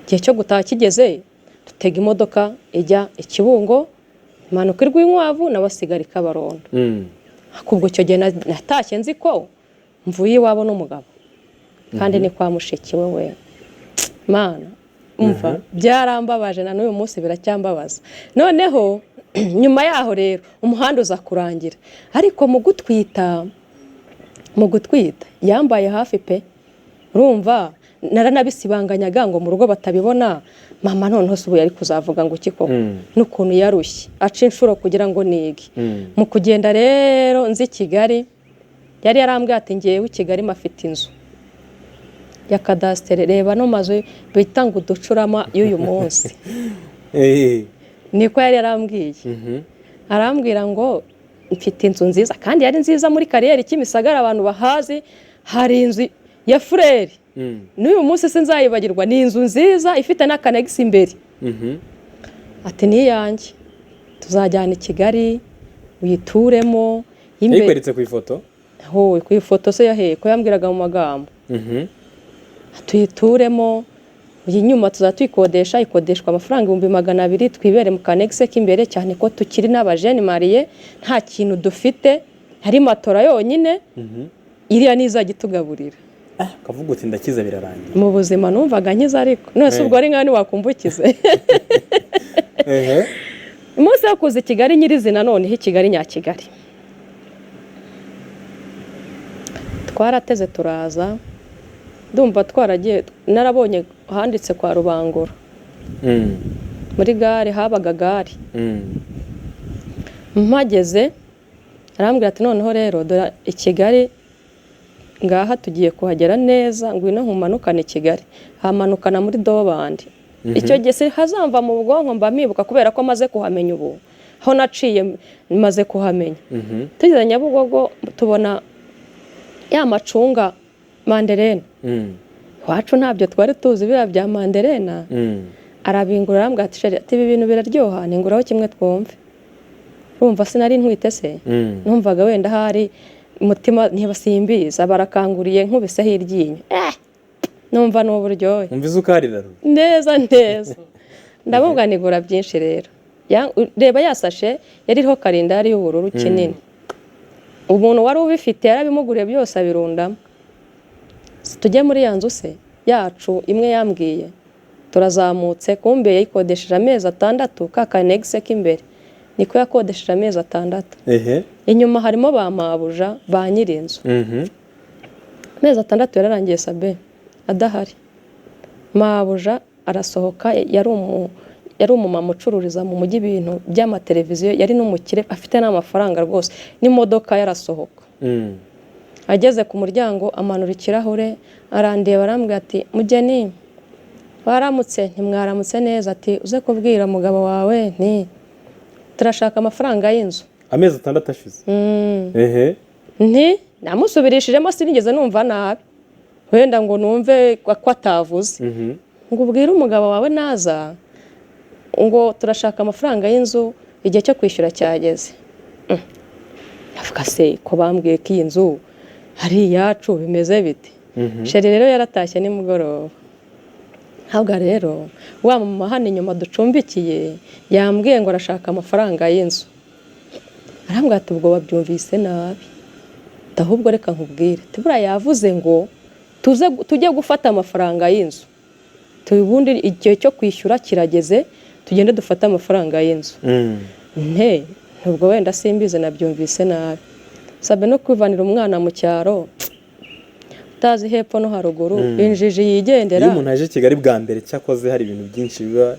Igihe cyo gutaha kigeze, dutega imodoka ijya i Kibungo, impanuka i Rwinkwavu, nawe asigara i Kabarondo. Ubwo icyo gihe natashye nzi ko mvuye iwabo n'umugabo, kandi ni kwa mushiki we. We Mana, umva, byarambabaje, na n'uyu munsi biracyambabaza. Noneho nyuma yaho rero umuhanda uza kurangira, ariko mu gutwita yambaye hafi pe. Urumva naranabisibanganyaga ngo mu rugo batabibona. Mama noneho se ubu yari kuzavuga ngo iki koko, n'ukuntu yarushye aca inshuro kugira ngo nige? Mu kugenda rero nzi Kigali, yari yarambwiye ati: "Ngewe i Kigali mafite inzu ya kadasitere, reba no mazu bita ngo uducurama y'uyu munsi." Niko yari yarambwiye. Arambwira ngo mfite inzu nziza, kandi yari nziza, muri kariyeri Kimisagara, abantu bahazi, hari inzu ya fureri. N'uyu munsi sinzayibagirwa, ni inzu nziza ifite n'akanegisi imbere. Ati: "Ni iyanjye, tuzajyana i Kigali uyituremo." Yayikweretse ku ifoto? Wowe, ku ifoto se yaheye ko yambwiraga mu magambo. Tuyituremo, iyi nyuma tuzajya tuyikodesha, ikodeshwa amafaranga 200,000, twibere mu kanegise k'imbere, cyane ko tukiri n'aba jeunes mariés, nta kintu dufite, hari matora yonyine, iriya nizajya itugaburira. Kavuga uti: "Ndakize, birarangiye." Mu buzima numvaga nkize, ariko none se ubwo ari nkaho ntiwakumva ukize? Umunsi wo kuza i Kigali nyirizina, noneho i Kigali nyakigali, twarateze turaza. Ndumva twaragiye, narabonye handitse kwa Rubangura muri gare, habaga gare. Mpageze arambwira ati: "Noneho rero dore i Kigali ngaha, tugiye kuhagera neza, ngwino nkumanukane i Kigali." Hamanukana muri dobandi. Icyo gihe si hazamva mu bwonko, mba mibuka kubera ko maze kuhamenya ubu, aho naciye maze kuhamenya. Tugeze Nyabugogo tubona ya macunga manderena. Iwacu ntabyo twari tuzi biriya bya manderena. Arabingura, arambwira ati: "Chéri," ati, "ibi bintu biraryoha, ninguraho kimwe twumve." Urumva sinari ntwite se? Numvaga wenda hari umutima, niba simbizi, barakanguriye, nkubiseho iryinyo, numva ni uburyohe. Umva isukari iraruye. Neza neza. Ndamubwira nigura byinshi rero. Reba ya sashe yari iriho karindari y'ubururu kinini, umuntu wari ubifite yarabimuguriye byose abirundamo. Tujye muri ya nzu se yacu imwe yambwiye, turazamutse, kumbe yayikodesheje amezi 6, ka kanegise k'imbere niko yakodesheje amezi 6. Inyuma harimo ba mabuja, ba nyir'inzu. Amezi 6 yararangiye sabe adahari. Mabuja arasohoka, yari umumama ucururiza mu mujyi ibintu by'amateleviziyo, yari n'umukire, afite n'amafaranga rwose n'imodoka. Yarasohoka, ageze ku muryango amanura ikirahure, arandeba, arambwira ati: "Mugeni, waramutse?" Ntimwaramutse neza. Ati: "Uze kubwira umugabo wawe nti turashaka amafaranga y'inzu." Amezi 6 ashize? Nti namusubirishijemo, sinigeze numva nabi wenda ngo numve ko atavuze. Ngo ubwire umugabo wawe naza ngo turashaka amafaranga y'inzu, igihe cyo kwishyura cyageze. Avuga se ko bambwiye ko iyi nzu ari iyacu, bimeze bite? Chéri rero yaratashye nimugoroba, ntabwo rero wa mama hano inyuma ducumbikiye yambwiye ngo arashaka amafaranga y'inzu. Arambwira ati: "Ubwo wabyumvise nabi, ahubwo reka nkubwire." Tubura yavuze ngo tuze tujye gufata amafaranga y'inzu, ubundi igihe cyo kwishyura kirageze, tugende dufate amafaranga y'inzu. Nte nubwo wenda simbizi, nabyumvise nabi. Sabe no kwivanira umwana mu cyaro utazi hepfo no haruguru, injiji yigendera. Iyo umuntu aje i Kigali bwa mbere, cyakoze hari ibintu byinshi biba.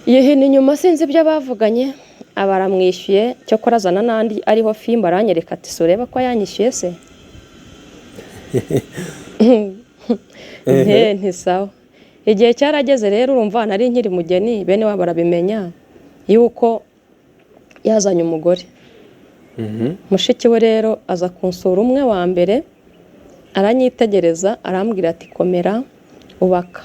Yihina inyuma, sinzi ibyo bavuganye, aba aramwishyuye. Cyokora azana n'andi ariho fimbo, aranyereka ati: "Si ureba ko yanyishyuye se?" Nte ntisawa. Igihe cyarageze rero, urumva nari nkiri mugeni, bene wabo barabimenya yuko yazanye umugore. Mushiki we rero aza kunsura umwe wa mbere, aranyitegereza, arambwira ati: "Komera ubaka."